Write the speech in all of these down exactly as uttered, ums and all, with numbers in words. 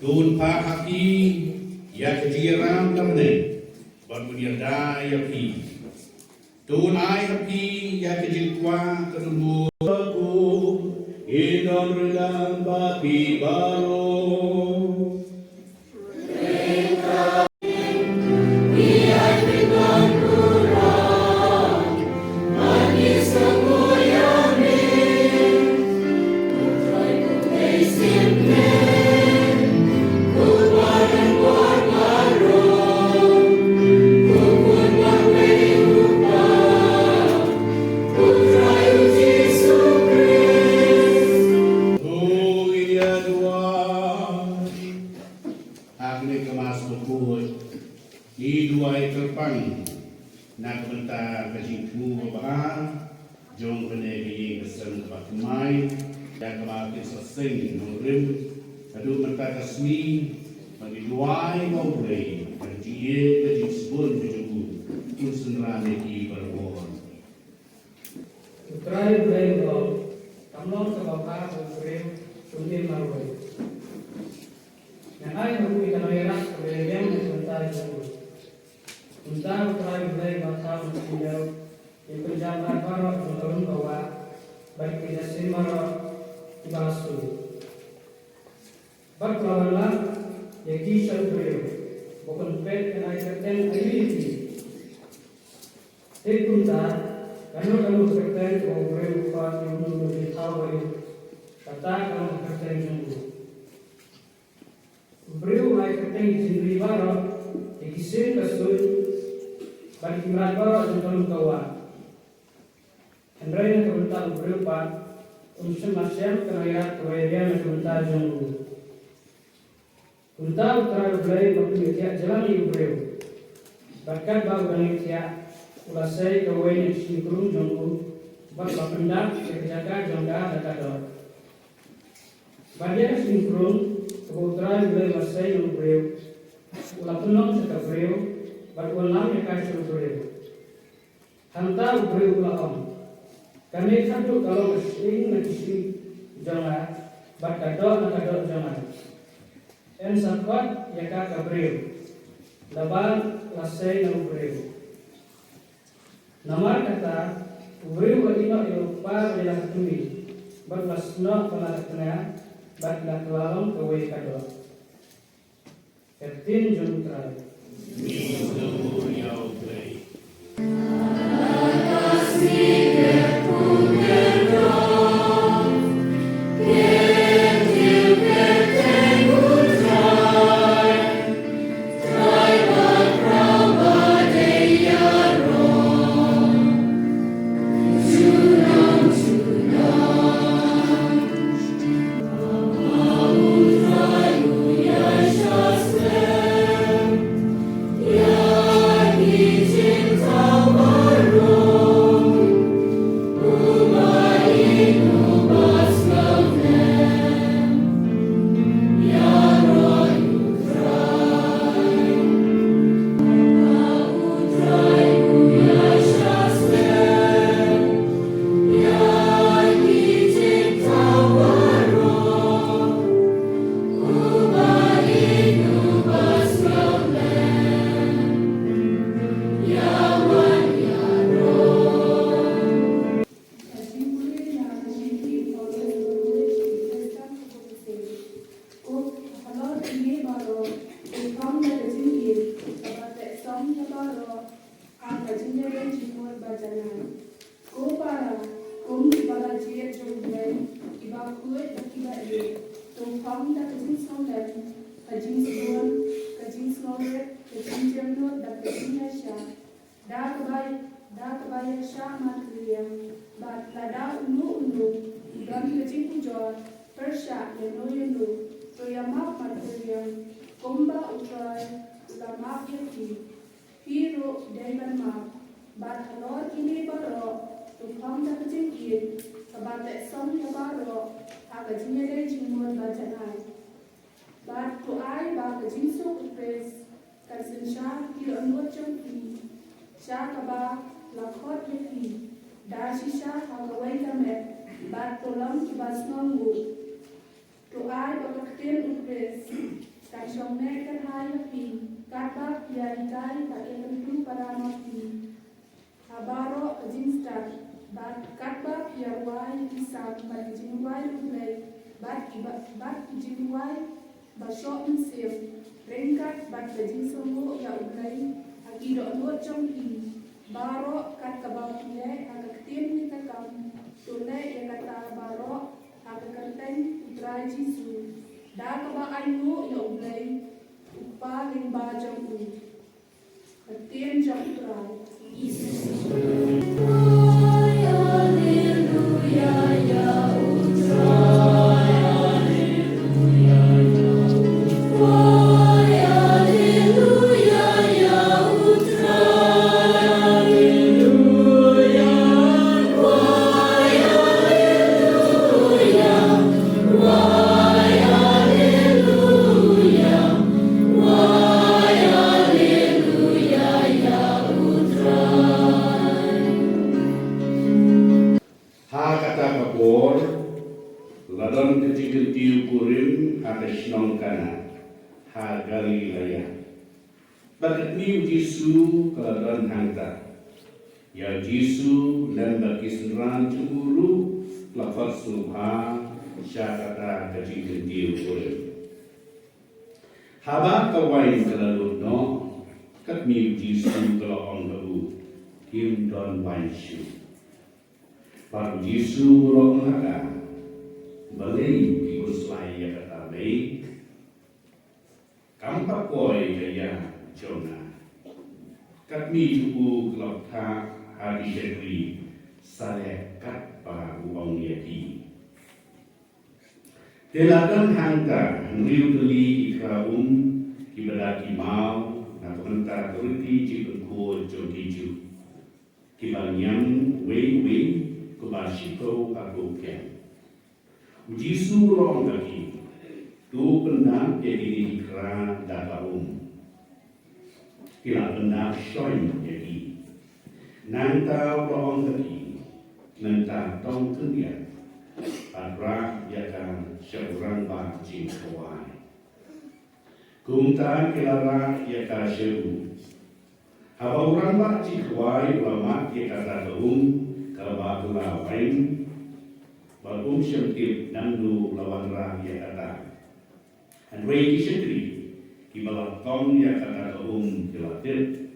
To un phah ha phi ïa ka jingïaram kamne, bad un ïada ïa phi. To un ai ha phi ïa ka jingkwah ka jong u. Ki don ryngkat bad phi baroh. Hangne ka Mass bakhuid, ngi duwai kyrpang na ka bynta ka jingthmu babha jong kane ka ïing ka sem kaba thymmai, ïa kaba kin sa seng nongrim haduh mynta ka sngi, ba ngi duwai ba U Blei, ka jingïeit ka jingsbun ka jong u, un synran ïa ki barabor. U Trai U Blei u ong, kam long kaba bha ba u briew un im marwei. Ngan ai ha u ïa ka nongïarap kaba ïabiang na ka bynta jong u. Kumta U Trai U Blei u la thaw na ka khyndew ïa ki kynja mrad baroh jong ka lum ka wah bad ïa ki jingïaseng baroh kiba la shu. Bad u la wanlam ïa ki sha u briew, ba un peit un ai kyrteng aïu ïa ki. Te kumta, kano kano ka kyrteng kaba u briew u khot ïa uno uno u jingthaw ba im, kata ka long ka kyrteng jong u. U briew u ai kyrteng ïa ki jingri baroh, ïa ki sien ka suit, bad ïa ki mrad baroh jong ka lum ka wah. Hynrei na ka bynta u briew pat, un shym la shem ka nongïarap kaba ïabiang na ka bynta jong u. Kumta U Trai U Blei u la pynïathiah jlang ïa u briew. Bad katba u dang ïathiah, u la sei kawei na ki shynkrung jong u, bad u la pyndap ïa ka jaka jong ka da ka doh. Bad ïa ka shynkrung kaba U Trai U Blei u la sei ïa u briew, u la pynlong sha ka briew, bad u wallam ïa ka sha u briew. Hangta u briew u la ong, kane khatduh ka long ka shyieng na ki shyieng jong nga, bad ka doh na ka doh jong nga. Yn sa khot ïa ka ka briew, naba la sei na u briew. Namar kata, u briew u la ïehnoh ïa u kpa bad ïa la ka kmie, bad u la snoh bad la ka tnga, bad la kylla long kawei ka doh. Ka ktien jong U Trai. Ka jingkular ïa ka jingkit ka long ka jingkit ka jingkit. Ko halor kine baroh, to phong da ka jingkit kaba teh song ïa baroh ha ka jingïadei jingmut ba janai. Ko para, kum kiba la jied jong U Blei, kiba khuid bad kiba ïeit, to phong da ka jingsngewlem, ka jingsbun, ka jingsngewrit, ka jingjemnud bad ka jingïaishah. Da kaba, da kaba ïaishah martyrium, bad lada uno uno u don ka jingujor pyrshah ïano ïano, to ïamap martyrium, kumba U Trai u la map ïa phi. Phi ruh dei ban map, bad halor kine baroh, to phong da ka jingkit kaba teh song ïa baroh ha ka jingïadei jingmut ba janai. Bad to ai ba ka jingsuk U Khrist kan synshar ki dohnud jong phi, sha kaba la khot ïa ki da shisha ha kawei ka met, bad to long kiba sngewnguh. To ai ba ka ktien U Khrist kan shong neh kyrhai ha phi, katba phi ïa hikai bad ïakyntu para ma phi ha baroh ka jingstad, bad katba phi ïa rwai ïa ki sam bad ki jingrwai U Blei, bad ki ba, bad ki jingrwai ba shoh mynsiem, ryngkat bad ka jingsngewnguh ïa U Blei ha ki dohnud jong phi. Baroh kat kaba phi leh ha ka ktien ne ka kam, to leh ïa kata baroh ha ka kyrteng U Trai Jisu, da kaba ainguh ïa U Blei U Kpa lyngba jong u. Ka ktien jong U Trai. Ha kata ka por, la don ka jingkyntiew kurim ha ka shnong Kana, ha Galilaia. Bad ka kmie U Jisu ka la don hangta. Ïa U Jisu lem bad ki synran jong u ruh la khot sngewbha sha kata ka jingkyntiew kurim. Haba ka wain ka la lut noh, ka kmie U Jisu ka la ong ha u, "Kim don wain shuh." Bad U Jisu u la ong ha ka, "Balei phi khuslai ïa kata beit? Kam pat poi ka ïa jong nga." Ka kmie jong u ka la phah ha ki shakri, sa leh katba u ong ïa ki. Te la don hangta hynriew tylli ki khra um kiba da ki maw na ka bynta ka riti jingpynkhuid jong ki Jiw, kiba ngiam uwei uwei kumba shiphew ha ka kyrteng. U Jisu u la ong ha ki, "To pyndap ïa kine ki khra da ka um." Ki la pyndap shon ïa ki. Nangta u la ong ha ki, "Mynta tong khyndiat bad rah ïa ka sha u rangbah jingkhawai." Kumta ki la rah ïa ka sha u. Haba u rangbah jingkhawai u la mad ïa kata ka um kaba kylla wain, bad um shym tip naduh la wanrah ïa kata. Hynrei ki shakri kiba la tong ïa kata ka um ki la tip.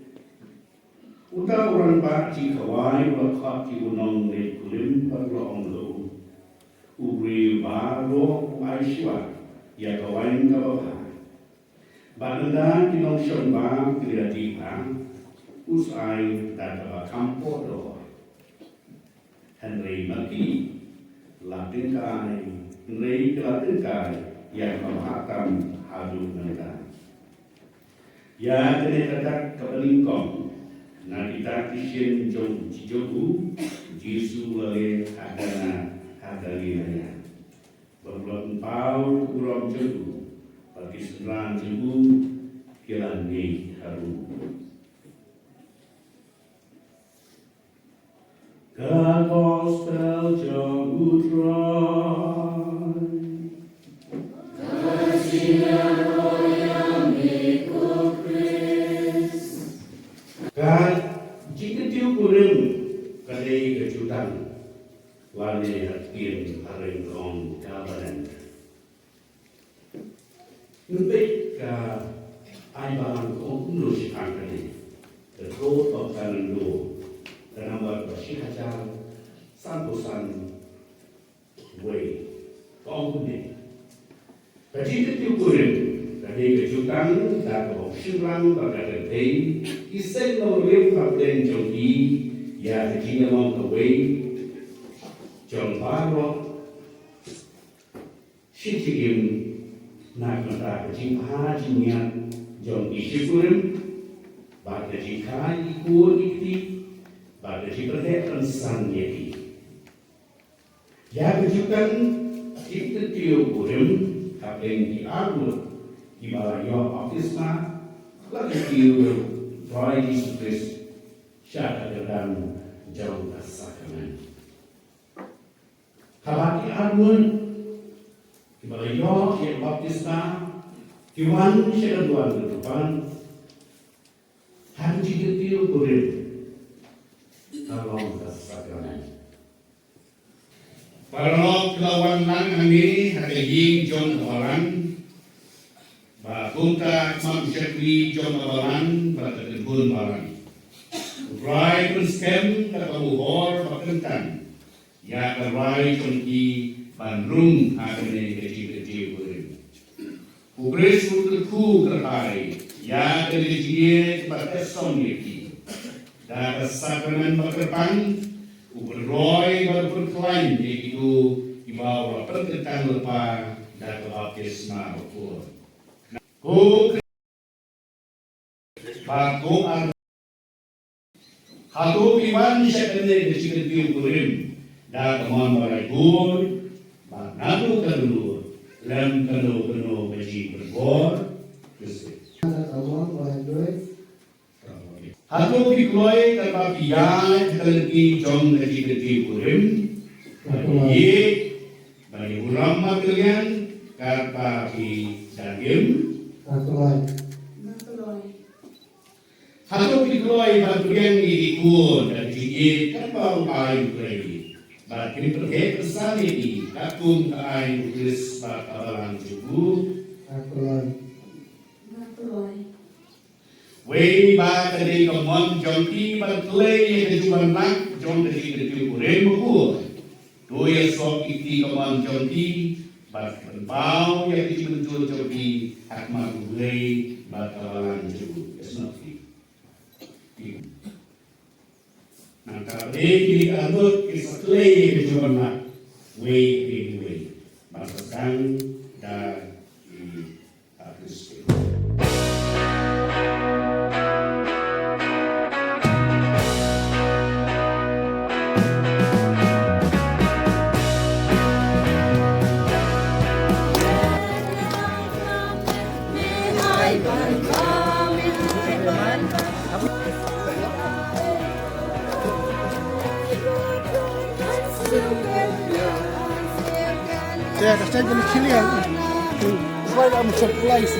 Uta u rangbah jingkhawai u la khot ïa u nongleit kurim bad u la ong ha u, "U briew baroh u ai shuwa ïa ka wain kaba bha. Bad ynda ki nongshong bam ki la dih bha, u sa ai da kaba kham poh dor. Hynrei ma ki la tyngkai, hynrei ki la tyngkai ïa kaba bha tam haduh mynta." Ïa kane ka dak kaba nyngkong na kita ki shin jong u, jong u Jisu u la leh ha Kana ha Galilaia. Bad u la pynpaw ïa u burom jong u bad ki synran jong u ki la ngeit harum. Ka Gospel jong u Trai. Ka jingkyntiew kurim ka dei ka jutang lane ka ktien ha ring ka ong covenant. Mynta ka ai balang ka ong kumno shipang kane. The Code of Canon Law, ka nambar ba shi hajar sanphew san wei. Ka ong kumne. Ka jingkyntiew kurim ka dei ka jutang da kaba u shynrang bad ka kynthei ki seng nongrim hapdeng jong ki ïa ka jingïalong kawei jong baroh shi jingim, na ka bynta ka jingbha jingïap jong ki shikurim, bad ka jingkhia ïa ki khun ki kti, bad ka jingpynheh pynsan ïa ki. Ïa ka jutang jingkyntiew kurim hapdeng ki arngut kiba la ïoh baptisma la kyntiew ïa u Trai Jisu Khrist sha ka kyrdan jong ka sakramen. Haba ki arngut kiba la ïoh ïa ka baptisma ki wan sha ka duwan ka duwan ha ka jingkyntiew kurim ka long ka sakramen. Paralok, la wan lang hangne ha ka ïing jong ka balang, ba kumta khmat u shakri jong ka balang bad ka kynhun balang u trai pynskhem da ka buhor ba kyntang ïa ka rai jong ki ban rung ha kane ka jingkyntiew kurim. U Khrist u kyrkhu kyrhai ïa ka jingïeit bad ka song ïa ki da ka sakramen ba kyrpang, u pynroi bad u pynkhlaiñ ïa kito kiba u la pynkyntang lypa da ka baptisma bakhuid. Ko Ba ko ar hato phi wan sha kane ka jingkyntiew kurim da ka mon ba laitluid, ba naduh ka dur lem kano kano ka jingpynbor? Hato phi kloi katba phi ïaid ha ka lynti jong ka jingkyntiew kurim? Hato ïeit ban ïaburom markylliang katba phi dang im? Hato phi kloi ban pdiang ïa ki khun da ka jingïeit katba u ai u Blei, bad kin pyrkhat pyrshang ïa ki katkum ka aiñ u Khrist bad ka balang jong u? Wei ba ka dei ka mon jong ki ban khlei ïa ka jubab lak jong ka jingkyntiew kurim bakhuid. To ïasoh ïa ka mon jong ki bad pynpaw ïa ka jingmynjur jong ki ha khmat u Blei bad ka balang jong u. Ïasnoh ïa ki. Nangta ba dei kine ki arngut ki sa khlei ïa ka jubab lak wei hadien wei ban sa sdang da i Artist. Yeah, the stage gonna kill you. It's like I'm surprised.